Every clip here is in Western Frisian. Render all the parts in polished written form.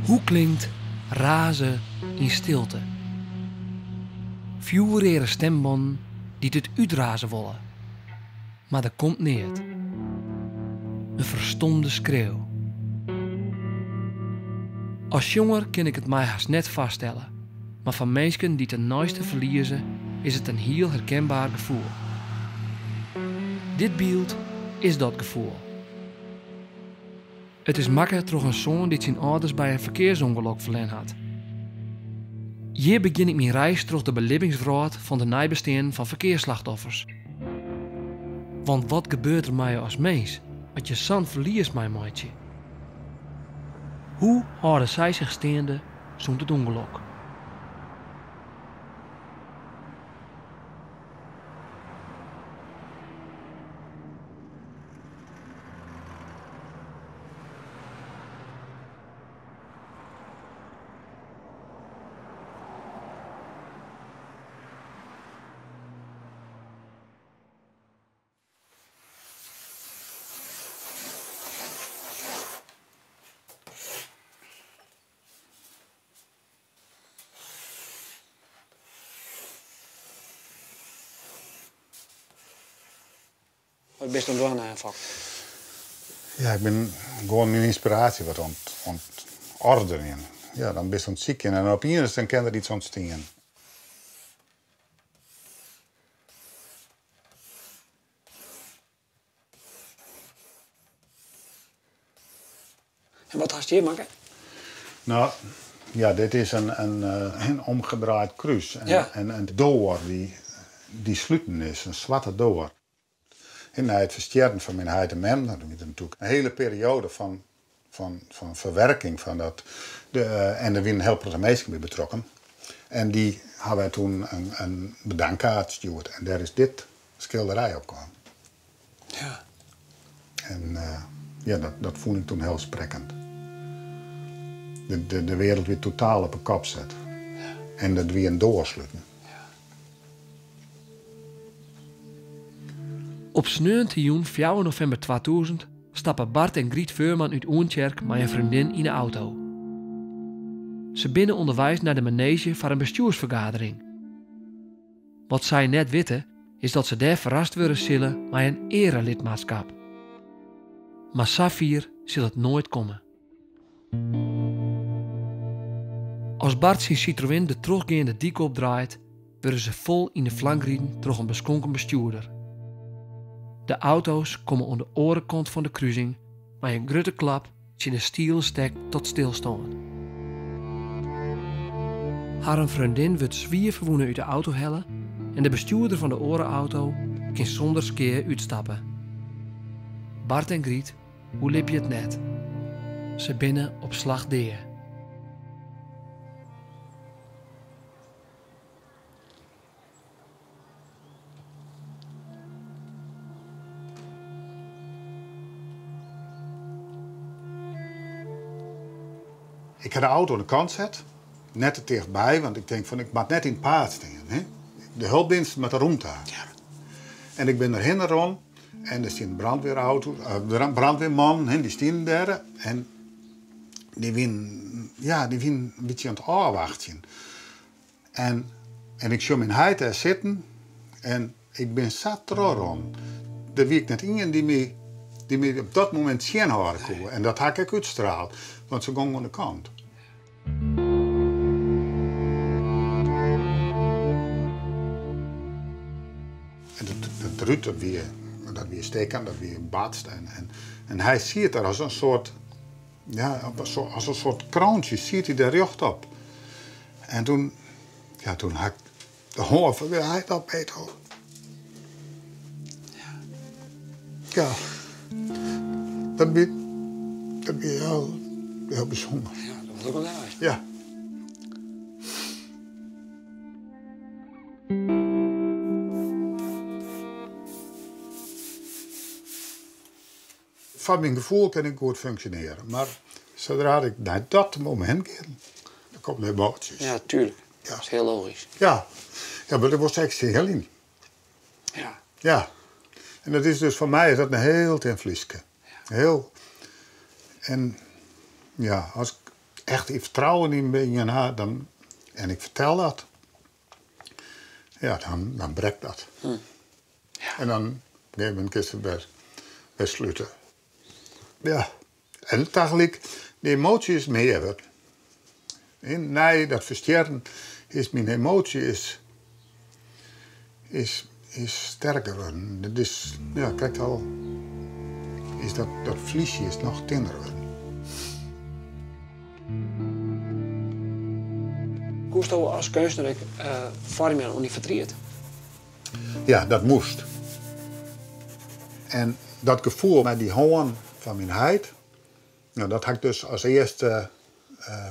Hoe klinkt raze yn stilte? Fjoerreade stimbannen dy't it útraze wolle. Mar der komt neat. In ferstomde skreau. As sjonger kin ik it my hast net foarstelle, mar foar minsken dy't in neiste ferlieze is it in hiel herkenbaar gefoel. Dit byld is dat gefoel. It is makke troch in soan dy't syn âlders by in ferkearsûngelok ferlern hat. Hjir begjin ik myn reis troch de belibbingswrâld fan de neibesteanden fan ferkearsslachtoffers. Want wat gebeurt der mei je as mins as je sa'n ferlies meimeitsje? Hoe hâlde sy sich steande sûnt it ûngelok? Wat bist oan it dwaan, Fok? Ja, ik bin gewoan myn ynspiraasje wat oan it oarderjen. Ja, dan bist oan it sykjen en opiens dan kin der iets ûntstean. En wat hast hjir makke? No, ja, dit is in omgedraaid krús. En in doar dy't sluten is, in swarte doar. En nei it ferstjerren fan myn heit en mem, dan wie der natuerlik in hiele perioade fan ferwerking fan dat. En der wiene in hiel protte minsken by betrokken. En dy hawwe toen in bedankkaart stjoerd. En dêr is dit skilderij op kaam. En ja, dat fûn ik toen hiel sprekkend. De wereld wie totaal op 'e kop set. En dat wie in doar sluten. Op sneontejûn fjouwer novimber 2000 stappe Bart en Griet Veurman út Oentsjerk mei in freondin yn 'e auto. Se binne ûnderweis nei de maneezje foar in bestjoersfergadering. Wat sy net witte is dat se dêr ferrast wurde sille mei in earelidmaatskap. Mar safier sil it noait komme. As Bart syn Citroën de trochgeande dyk opdraait, wurde se fol yn de flank riden troch in beskonken bestjoerder. De auto's komme oan de oare kant fan de krusing mei in grutte klap tsjin in stielen stek tot stilstân. Harren freondin wurdt swier ferwûne út de auto helle en de bestjoerder fan de oare auto kin sûnder skea útstappe. Bart en Griet oerlibje it net. Se binne op slach dea. Ik ha de auto oan de kant set, net te tichtby, want ik tink fan ik moat net yn it paad stean. Hè? De hulpdiensten moatte rûmte ha. En ik bin derhinne rûn en der stiene brandweerauto's, brandweermannen, hè, dy stienen dêr. En dy wienen, ja, dy wienen in bytsje oan it ôfwachtsjen. En ik sjoch myn heit dêr sitten en ik bin sa trochrûn. Der wie ek net ien dy't my, dy't my op dat momint tsjinhâlde koe. En dat ha ik ek útstraald, want se gongen oan de kant. En dat rút, dat wie stikken, dat wie batst. En hy siet der as in soart, ja, as in soart kroantsje siet hy dêr rjochtop. En toen, ja, toen ha ik de hân fan myn heit op beet holden. Ja. Dat wie hiel, hiel bysûnder. Ja, dat was ook wel leuk. Ja. Foar myn gefoel kin ik goed funksjonearje, mar sadree't ik nei dat momint gean, dan komme de emoasjes. Ja, tuerlik. Dat is hiel logysk. Ja. Ja, mar dat was ek heel yn. Ja. En dat is dus foar my is dat in hiel tin flyske. Hiel. En ja, as ik. echt fertrouwen yn ien ha, dan, en ik fertel dat, ja, dan, dan brekt dat. En dan op in gegeven momint kinst it wer, wer slute. Ja, en tagelyk, de emoasje is mear wurden. En nei dat ferstjerren is myn emoasje is, is, is sterker wurden. Dat is, ja, krekt al is dat, dat vliesje is noch tinner wurden. Koesto as keunstner ek foarm jaan oan dy fertriet? Ja, dat moast. En dat gefoel mei dy hân fan myn heit, nou, dat ha ik dus as earste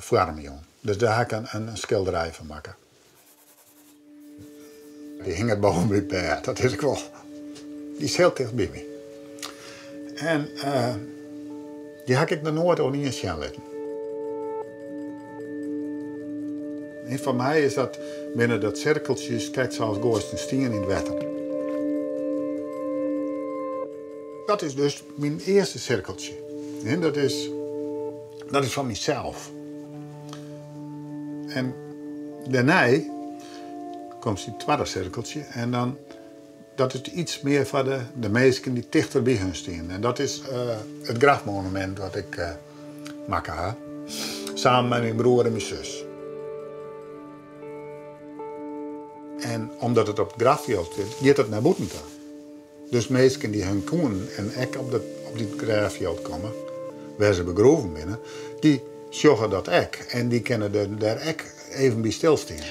foarm jûn. Dus dêr ha ik in skilderij fan makke. Dy hinget boven by it bêd, dat is ek wol. Dy is hiel ticht by my. En dy ha ik ek noch noait oan ien sjen litten. En foar my is dat, binne dat sirkeltsjes krekt sa as goaist in stien yn it wetter. Dat is dus myn earste sirkeltsje. En dat is fan mysels. En dêrnei komt it twadde sirkeltsje en dan, dat is iets mear foar de minsken dy't tichter by hun stean. En dat is it grafmonumint wat ik makke ha, samen mei myn broer en myn sus. En omdat it op it grafjild sit, giet it nei bûten ta. Dus minsken dy't hun koenen en ek op dit grêffjild komme, wêr se begroeven binne, dy sjogge dat ek en dy kinne dêr ek even by stilstean.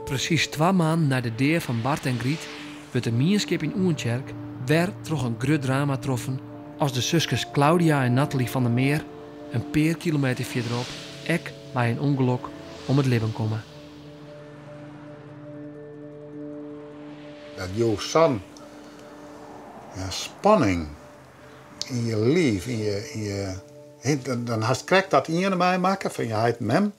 Presys 2 maanden nei de dea fan Bart en Griet wurdt de mienskip yn Oentsjerk wer troch in grut drama troffen as de suskes Claudia en Nathalie van der Meer in pear kilometer fierderop ek by in ûngelok om it libben komme. Dat joech sa'n, ja, spanning yn je liif, yn je, yn je, he, dan, dan hast krekt dat iene meimakke fan je heit en mem.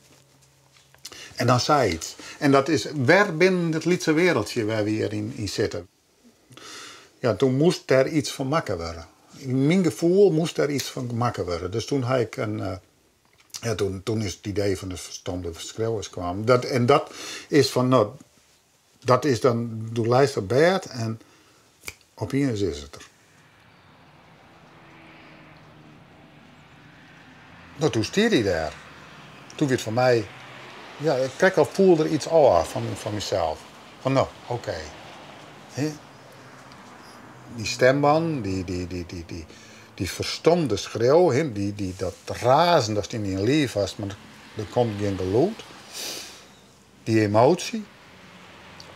En dan sei iets. En dat is wer binnen it lytse wereldje wêr we hjir yn sitte. Ja, toen moast der iets fan makke wurde. Yn myn gefoel moast der iets fan makke wurde. Dus toen ha ik in, ja, toen, toen is it idee fan de ferstomde skriuwers kwam. Dat, en dat is fan, nou, dat is dan, doe leist op bêd en opiens is it der. Nou, toen stie dy dêr. Toen wie it foar my, ja, ik krekt al foel der iets ôf fan mysels. Fan nou, oké. Hè? Die stemband, die verstomde schreeuw, hè, dat razen dat yn dyn liif hast, mar der komt gjin gelûd. Die emotie,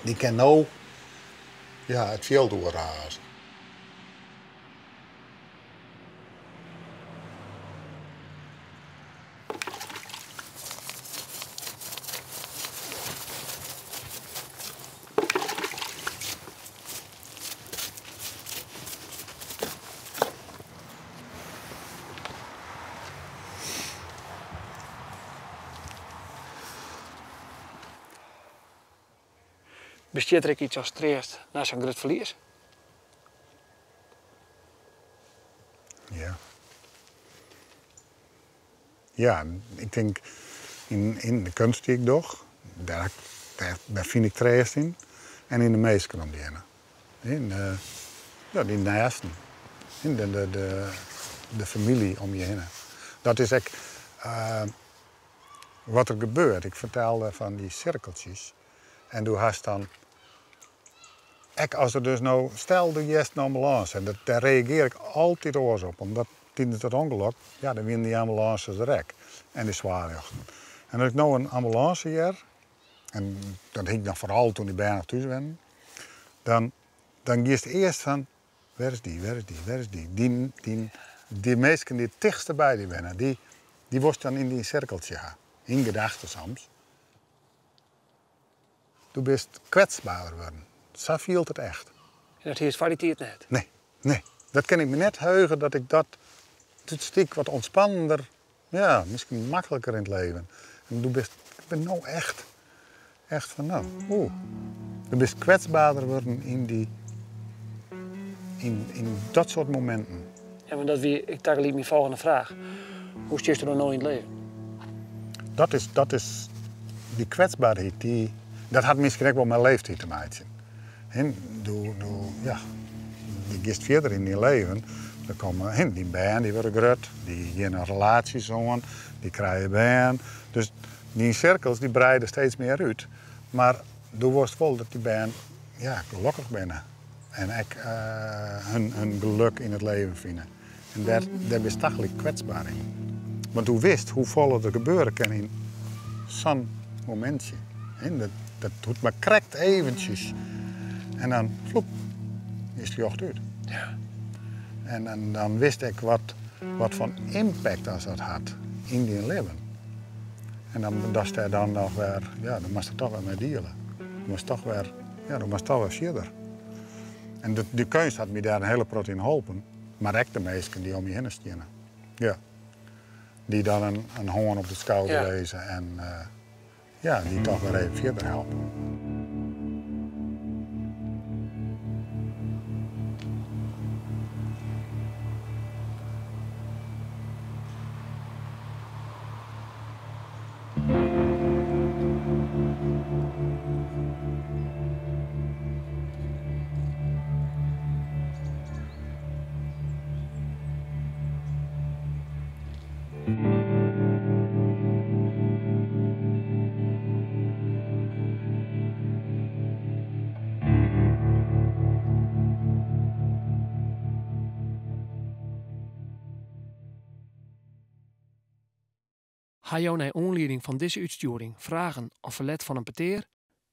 die kin no, ja, it fjild oerraze. Bestiet der ek iets as treast nei sa'n grut ferlies? Ja. Ja, ik tink yn de keunst dy't ik doch, dêr fyn ik treast yn. En yn de minsken om dy hinne. Yn ja, dyn nêsten. Yn de famylje om je hinne. Dat is ek wat der gebeurt. Ik fertelde fan dy sirkeltsjes. En doe hast dan, ek as der dus no, stel du hearst in ambulânse, en dêr reagear ik altyd oars op, omdat tidens dat ûngelok, ja, dan wienen dy ambulânses der ek. En de swaarljochten. En as ik no in ambulânse hear, en dat hie ik dan foaral toen dy bern noch thús wennen, dan giest earst fan, wêr is dy, wêr is dy, wêr is dy? Dy minsken dy't it tichtste by dy binne, dy wolst dan yn dyn sirkeltsje ha. Yn gedachten soms. Du bist kwetsberder wurden. Sa fielt it echt. En dat hiest foar dy tiid net? Nee, nee. Dat kin ik my net heuge, dat ik dat... Het stik wat ontspannender, ja, miskien makliker yn it leven. En du bist, ik bin no echt, echt fan, nou, oeh. Du bist kwetsberder wurden. Yn, yn dat soart mominten. Ja, want dat wie ek tagelyk myn folgjende fraach. Hoe stiest der no yn it leven? Dat is dy kwetsberheid, dat hat miskien ek wol mei leeftiid te meitsjen. Hè, do, ja, do giest fierder yn dyn leven. Der komme, hè, dyn bern dy wurde grut, dy geane relaasjes oan, dy krije bern. Dus dyn sirkels dy breide steeds mear út. Mar do wolst wol dat dy bern, ja, gelokkich binne. En ek hun gelok yn it leven fine. En dêr bist tagelyk kwetsber yn. Want do witst hoefolle der gebeure kin yn sa'n momintsje. Hè, dat docht mar krekt eventsjes. En dan, floep, is it ljocht út. En dan wist ik wat foar impact as dat hat yn dyn libben. En dan, datst dêr dan noch wer, ja, dan moatst der toch wer mei deale. Do moatst toch wer, ja, do moatst toch wer fierder. En de keunst hat my dêr in hiele protte yn holpen. Mar ek de minsken dy't om my hinne stiene. Ja. Dy't dan in hân op de skouder lizze en ja, dy't toch wer even fierder helpe. Ha jo nei oanlieding fan dizze útstjoering fragen of ferlet fan in petear?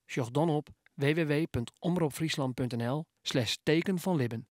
Sjoch dan op www.omropfryslan.nl/teken fan libben.